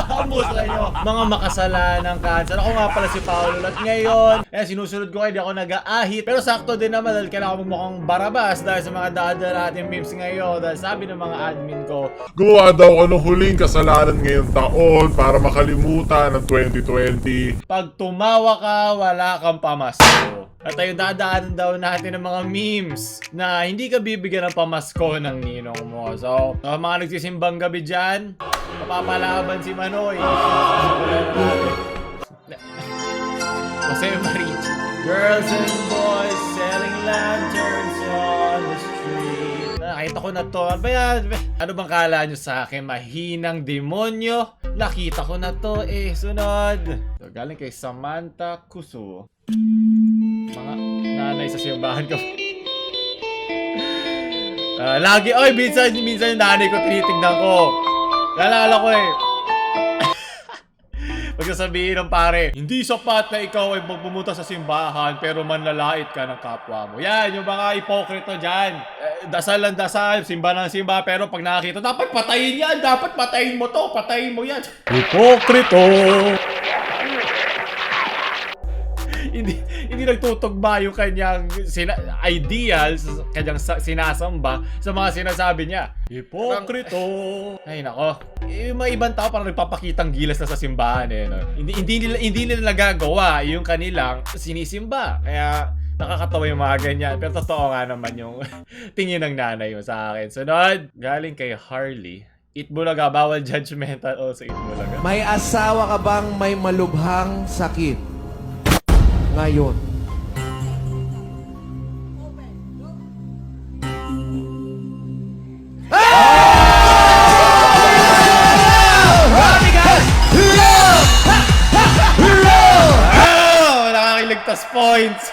Kamusta kayo? Mga makasalanang cancer. Ako nga pala si Paolo at ngayon, sinusunod ko kayo, di ako nag-aahit. Pero sakto din naman dahil kailangan ko magmukhang barabas dahil sa mga dada natin memes ngayon. Dahil sabi ng mga admin ko, Gumawa daw ako ng huling kasalanan ngayong taon para makalimutan ng 2020. pag tumawa ka, wala kang pamasko. At ayun, dadaanan daw natin ng mga memes na hindi ka bibigyan ng pamasko ng ninong mo. So, mga nagsisimbang gabi dyan, mapapalaban si Manoy. Jose Marie. Girls and boys selling lanterns on the street. Nakita ko na to. Ano bang kala nyo sa akin? Mahinang demonyo? Nakita ko na to sunod. So, galing kay Samantha Kusu. Mga nanay sa simbahan ko. Lagi, minsan yung nanay ko tinitignan ko. Naalala ko Pagsasabihin ng pare, hindi sapat na ikaw ay magpumunta sa simbahan pero manlalait ka ng kapwa mo. Yan, yung mga ipokrito dyan. Dasal lang dasal, simba ng simba, pero pag nakakita, dapat patayin yan, dapat patayin mo to, patayin mo yan. Ipokrito! hindi nagtutugma yung kanyang ideals, kanyang sinasamba sa mga sinasabi niya. Hipokrito! Ay nako. Yung mga ibang tao parang nagpapakitang gilas na sa simbahan no? Hindi nila nagagawa yung kanilang sinisimba. Kaya nakakatawa yung mga ganyan. Pero totoo nga naman yung tingin ng nanay mo sa akin. Sunod, galing kay Harley. Itbulaga, bawal judgmental also Itbulaga. May asawa ka bang may malubhang sakit? Ngayon. Nakakiligtas points.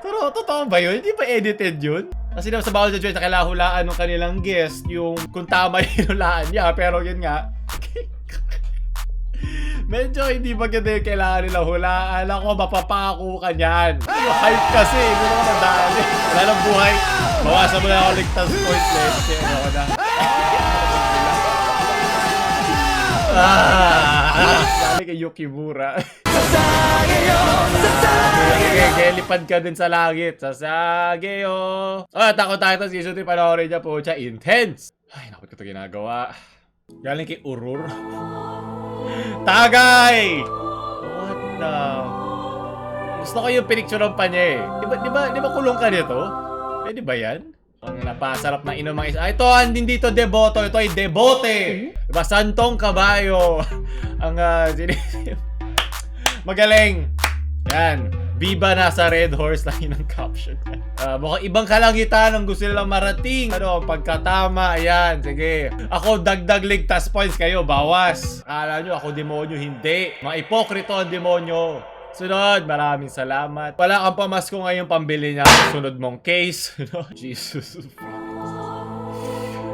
Pero totoo ba yun? Hindi ba edited yun? Kasi naman sa bawal judgment, kailangan hulaan ng kanilang guest yung kung tama yung hulaan niya. Pero yun nga, medyo hindi maganda yung kailangan nila hulaan. Ako, mapapako ka niyan. Yung hype kasi, hindi mo madali. Wala ng buhay. Bawasan mo na ako ligtas point. Kasi ako na. Dali kay Yukimura. Lipad ka din sa langit. Sasageo. Takot tayo sa season 3. Panoorin niya po siya. Intense. Ay, naku, ito ginagawa. Galing kay Urur. Tagay! What the... Gusto ko yung pinicturean pa niya Di ba kulong ka nito? Pwede ba yan? Ang napasarap na inumang isa. Ito, hindi to deboto. Ito ay debote. Diba? Santong kabayo. Ang magaling. Yan. Viva nasa Red Horse lang yun ang caption. Mukhang ibang kalangitan ang gusto nilang marating. Pagkatama, ayan, sige. Ako, dagdag ligtas points kayo, bawas. Akala nyo, ako demonyo, hindi. Mga ipokrito ang demonyo. Sunod, maraming salamat. Wala kang pamasko ngayon pambili niya ang sunod mong case. Jesus.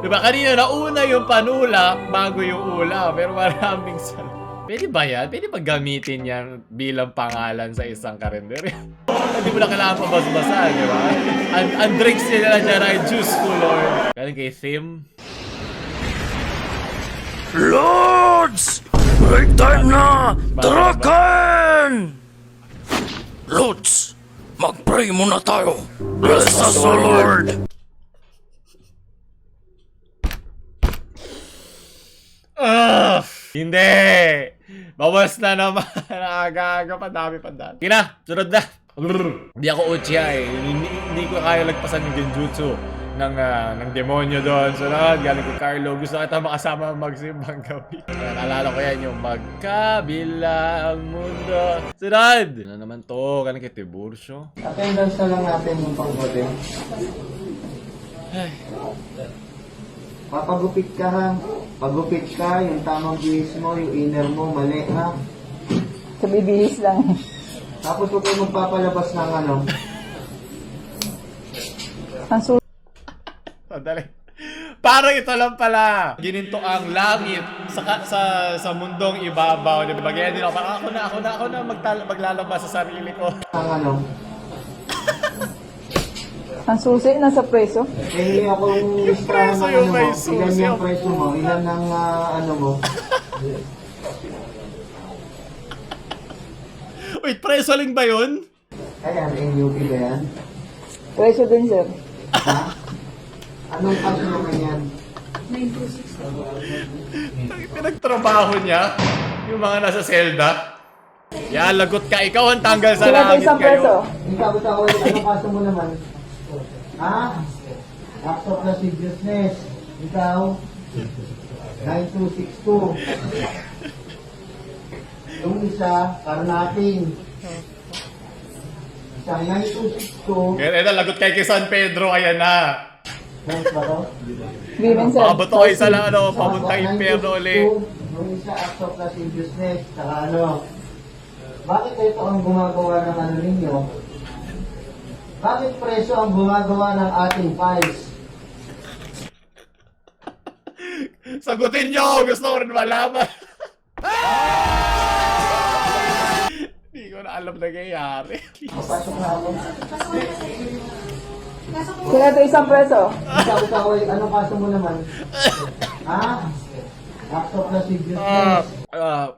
Diba, kanina nauna yung panula bago yung ula. Pero maraming salamat. Pwede ba yan? Pwede ba gamitin yan bilang pangalan sa isang karinderya? Hindi mo na kailangan pabas-basan, di ba? Ang drinks nila dyan ay juice to Lord. Galing kay Thim. Lords! Break time na! Tarakan! Lords! Mag-pray muna tayo! Bless us, O Lord! Hindi! Bawas na naman. Aga-aga pa, dami pa dami. Kina, sunod na. Hindi ako Uchiha Hindi ko kaya lagpasan yung genjutsu ng demonyo doon. Sunod, galing ko Carlo. Gusto kita makasama magsimbang gabi. Naalala ko yan yung magkabila ang mundo. Sunod! Ano naman to? Galing kay Tiburcio. Attendance na lang natin yung panggabi. Papagupit ka ha. Pagupit ka, yung tamang bihis mo, yung inner mo, mali ha. Sa bibihis lang. Tapos huwag kayo magpapalabas ng ano. Ang Sandali. Parang ito lang pala. Gininto ang langit sa mundong ibabaw. Di ba? Ganyan din ako. Parang ako na maglalabas sa sarili ko. Ang ano. Ang susi, nasa preso. Eh, akong listahan preso ng yung ano may mo. susi. Ilan yung preso mo, ilan ang ano mo. Wait, preso lang ba yun? Ayan, NUP ba yan? Preso din, sir. Ha? Anong kaso naman yan? Pinagtrabaho niya yung mga nasa selda. Yan, lagot ka. Ikaw ang tanggal sa Sila langit isang preso. kayo. Ikaw, anong kaso mo naman? Ha? Acts of lasciviousness. Ikaw? 9262. Yung isa, karnating. Isang 9262. Ganyan na, lagot kay San Pedro. Ayan na. Next ba to? Women, sir. Pakabot ko isa lang, ano, pamuntang impyerno ulit. Yung isa, acts of lasciviousness. Saka ano? Bakit ito ang gumagawa ng ano ninyo? Bakit preso ang gumagawa ng ating files? Sagutin nyo! Gusto ko rin malaman. Hindi ko na alam na nangyayari. Papasok na ako. Sila isang preso. Ikaw, anong kaso mo naman? Ha? Acts of lasciviousness.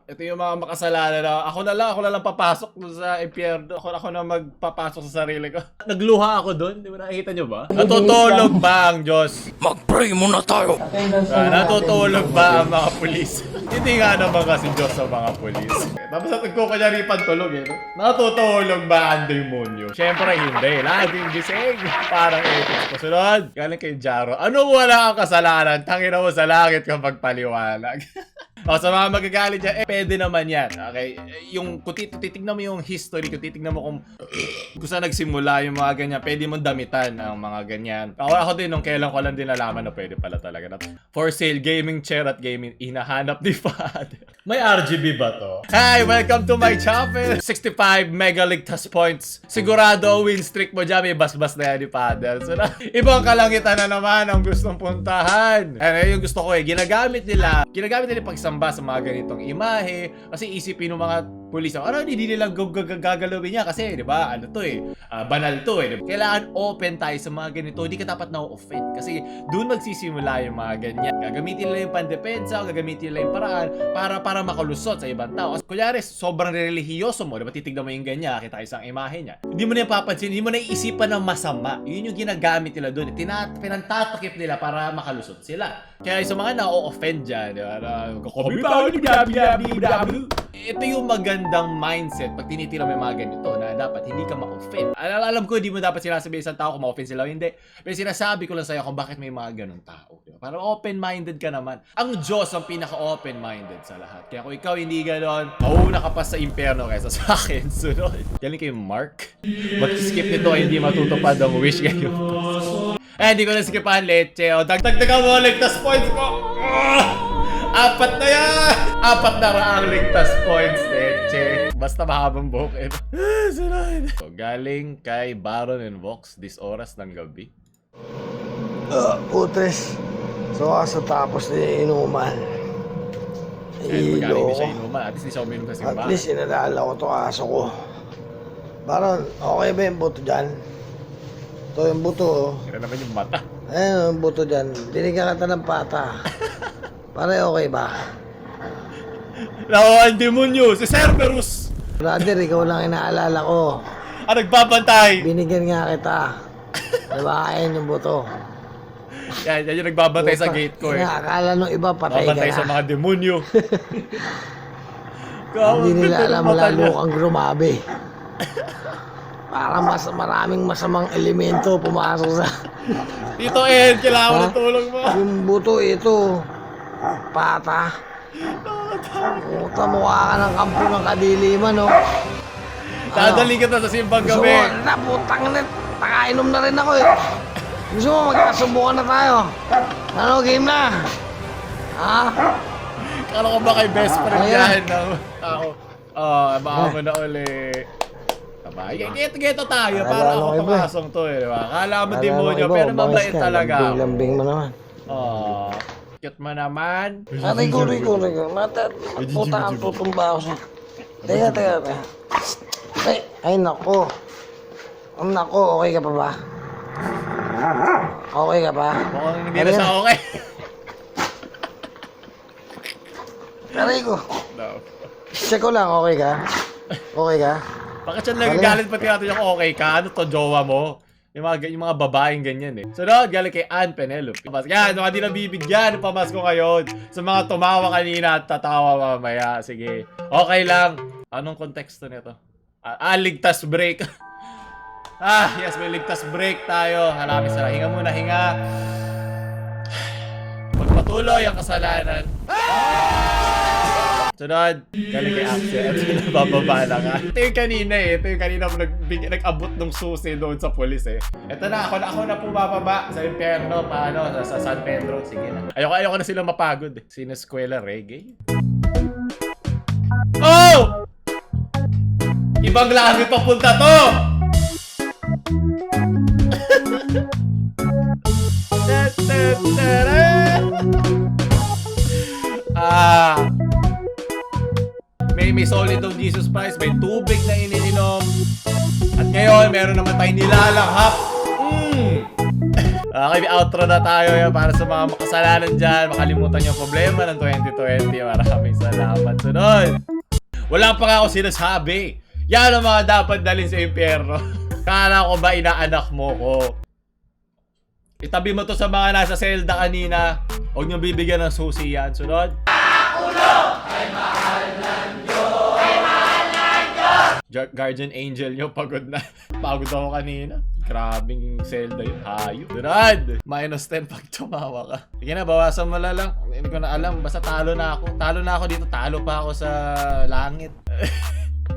Ito yung mga makasalanan na ako na lang papasok dun sa impyerno. Ako na magpapasok sa sarili ko. Nagluha ako dun. Di ba nakikita nyo ba? Natutulog ba ang Diyos? Mag-pray muna tayo. Attendance na Natutulog ba ang mga pulis? Hindi nga naman kasi Diyos sa mga pulis. Tapos at nagkukanyaripan tulog eh. No? Natutulog ba ang demonyo? Siyempre hindi. Laging gising. Parang ethics. Kasunod. Galing kay Jaro. Ano wala kang kasalanan? Tangina mo sa langit kang pagpaliwanag. O sa mga magagalit dyan, pwede naman yan. Okay? Yung, kung titignan mo yung history, kung titignan mo kung saan nagsimula yung mga ganyan, pwede mong damitan ang mga ganyan. Ako din, nung kailan ko lang din nalaman na pwede pala talaga. For sale, gaming chair at gaming, hinahanap ni Father. May RGB ba to? Hi! Welcome to my channel! 65 megaligtas points. Sigurado win streak mo dyan, may basbas na yan ni Father. So, ibang kalangitan na naman ang gustong puntahan. Ano yung gusto ko ginagamit nila pagsamba sa mga ganitong imahe. Kasi isipin ng mga pulis, hindi nila gagalawin niya kasi, di ba, banal to eh. Kailangan open tayo sa mga ganito. Hindi ka dapat na-offend kasi doon magsisimula yung mga ganyan. Gagamitin nila yung pandepensa, gagamitin nila yung paraan para makalusot sa ibang tao. Kasi kunyari, sobrang relihiyoso mo, di ba, titignan mo yung ganyan, kita isang imahe niya. Hindi mo na papansin, hindi mo na iisipan ng masama. Yun yung ginagamit nila doon. Pinantatakip nila para makalusot sila. Kaya sa mga na-offend dyan, di ba, ito yung magandang mindset pag tinitira mo yung mga ganito na dapat hindi ka ma-offend. Alam ko, hindi mo dapat sinasabi isang tao kung ma-offend sila o hindi. Pero sinasabi ko lang sa'yo kung bakit may mga ganong tao. Diba? Parang open-minded ka naman. Ang Diyos ang pinaka-open-minded sa lahat. Kaya kung ikaw hindi ganon, mauna ka pa sa impyerno kaysa sa akin. Sunod. Galing kay Mark. Mag-skip nito ay hindi matutupad ang wish kayo. Hindi ko na-skipan, leche. Dagdagan mo, ligtas points ko! Apat na yan! 400 ligtas points, leche. Basta mahabang buhok ito. So, galing kay Baron and Vox, this oras ng gabi. Putres. So, sa tapos na inuman. Magaling Ilo. din siya inuman. At least di siya uminom sa At simbahan. least inalala ko to aso ko. Baron, okay ba yung buto dyan? Ito yung buto. Kira naman yung mata. Ayun yung buto dyan. Binigyan ka ng pata. Pare okay ba? Nako, ang demonyo! Si Cerberus! Brother, ikaw lang inaalala ko. Nagbabantay! Binigyan nga kita. Diba? Ayun yung buto. Yan yung nagbabantay sa gate ko eh. Akala nung iba patay ka Nagbabantay sa na. mga demonyo. Hindi nila alam lalo kang grumabi. Parang maraming masamang elemento pumasok sa... Tito Ed, kailangan mo ng tulong mo. Yung buto ito, pata. Puta, mukha ka ng kampo ng kadiliman, no? Dadali ka na sa simbang Gusto gabi. mo, na putang na, nakainom na rin ako eh. Gusto mo, magkasubukan na tayo. Ano, game na? Ha? Kala ko ba kay best friend Ayan. yan ng tao? Baka mo na uli. Sabay. Geto tayo para ako pamasong to eh, di ba? Kala mo demonyo pero mabait talaga ako. Lambing mo naman. Cute mo naman. Aray ko. Mata, puta, ang tutumba ako sa... Teka. Ay, nako. Nako, okay ka pa ba? Okay ka pa? Mukhang hindi na siya okay. Aray ko. No. Check ko lang, okay ka? Okay ka? Bakit siya nagagalit pati natin yung okay ka? Ano to, jowa mo? Yung mga babaeng ganyan eh. Sunod, galing kay Ann Penelope. Yan, mga di nabibigyan. Pamasko ngayon. Sa mga tumawa kanina at tatawa mamaya. Sige. Okay lang. Anong konteksto nito? Ligtas break. Yes, may ligtas break tayo. Hanapin sa hinga muna, hinga. Pagpatuloy ang kasalanan. Sunod, galing kay Axel. Ito nabababa na nga. Ito yung kanina eh. Ito yung kanina nag-abot ng susi doon sa polis eh. Ito na, ako na pumababa sa impyerno. Paano? Sa San Pedro. Sige na. Ayoko na sila mapagod eh. Sineskwela reggae. Oh! Ibang langit papunta to! May solid daw Jesus Christ, may tubig na iniinom. At ngayon, meron naman tayong nilalanghap. Okay, outro na tayo yan para sa mga makasalanan dyan. Makalimutan yung problema ng 2020. Maraming salamat. Sunod! Wala pa nga ako sinasabi. Yan ang mga dapat dalhin sa impyerno. Kala ko ba inaanak mo ko? Itabi mo to sa mga nasa selda kanina. Huwag niyo bibigyan ng susi yan. Sunod. Guardian Angel nyo, pagod na. Pagod ako kanina. Grabing selda yun. Hayop. Durad! -10 pag tumawa ka. Sige na, bawasan mo lang. Hindi ko na alam. Basta talo na ako. Talo na ako dito. Talo pa ako sa langit.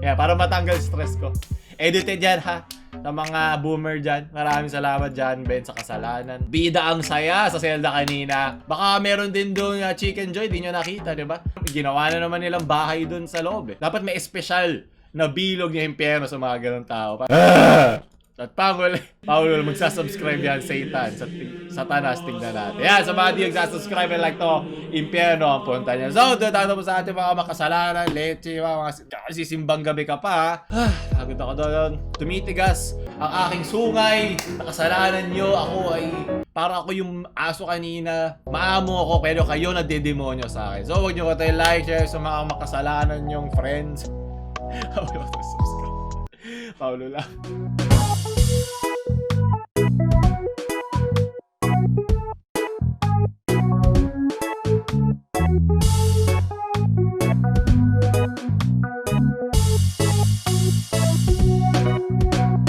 Yeah, para matanggal stress ko. Edited yan ha. Sa mga boomer dyan. Maraming salamat dyan, Ben, sa kasalanan. Bida ang saya sa selda kanina. Baka meron din doon Chicken Joy. Di nyo nakita, di ba? Ginawa na naman nilang bahay doon sa loob eh. Dapat may espesyal na bilog niya impyerno sa mga ganong tao. At Paul magsasubscribe yan, Satan. Satanas, tignan natin. Yan, sa mga di nagsasubscribe and like to, impyerno ang punta niya. So, doon tayo po sa ating mga makasalanan, leche, mga sisimbang gabi ka pa. Pagod ako doon. Tumitigas ang aking sungay. Nakasalanan nyo, ako ay para ako yung aso kanina. Maamo ako, pero kayo nagdedemonyo sa akin. So, huwag nyo ko tayo like, share sa mga makasalanan nyong friends. Paulo lang.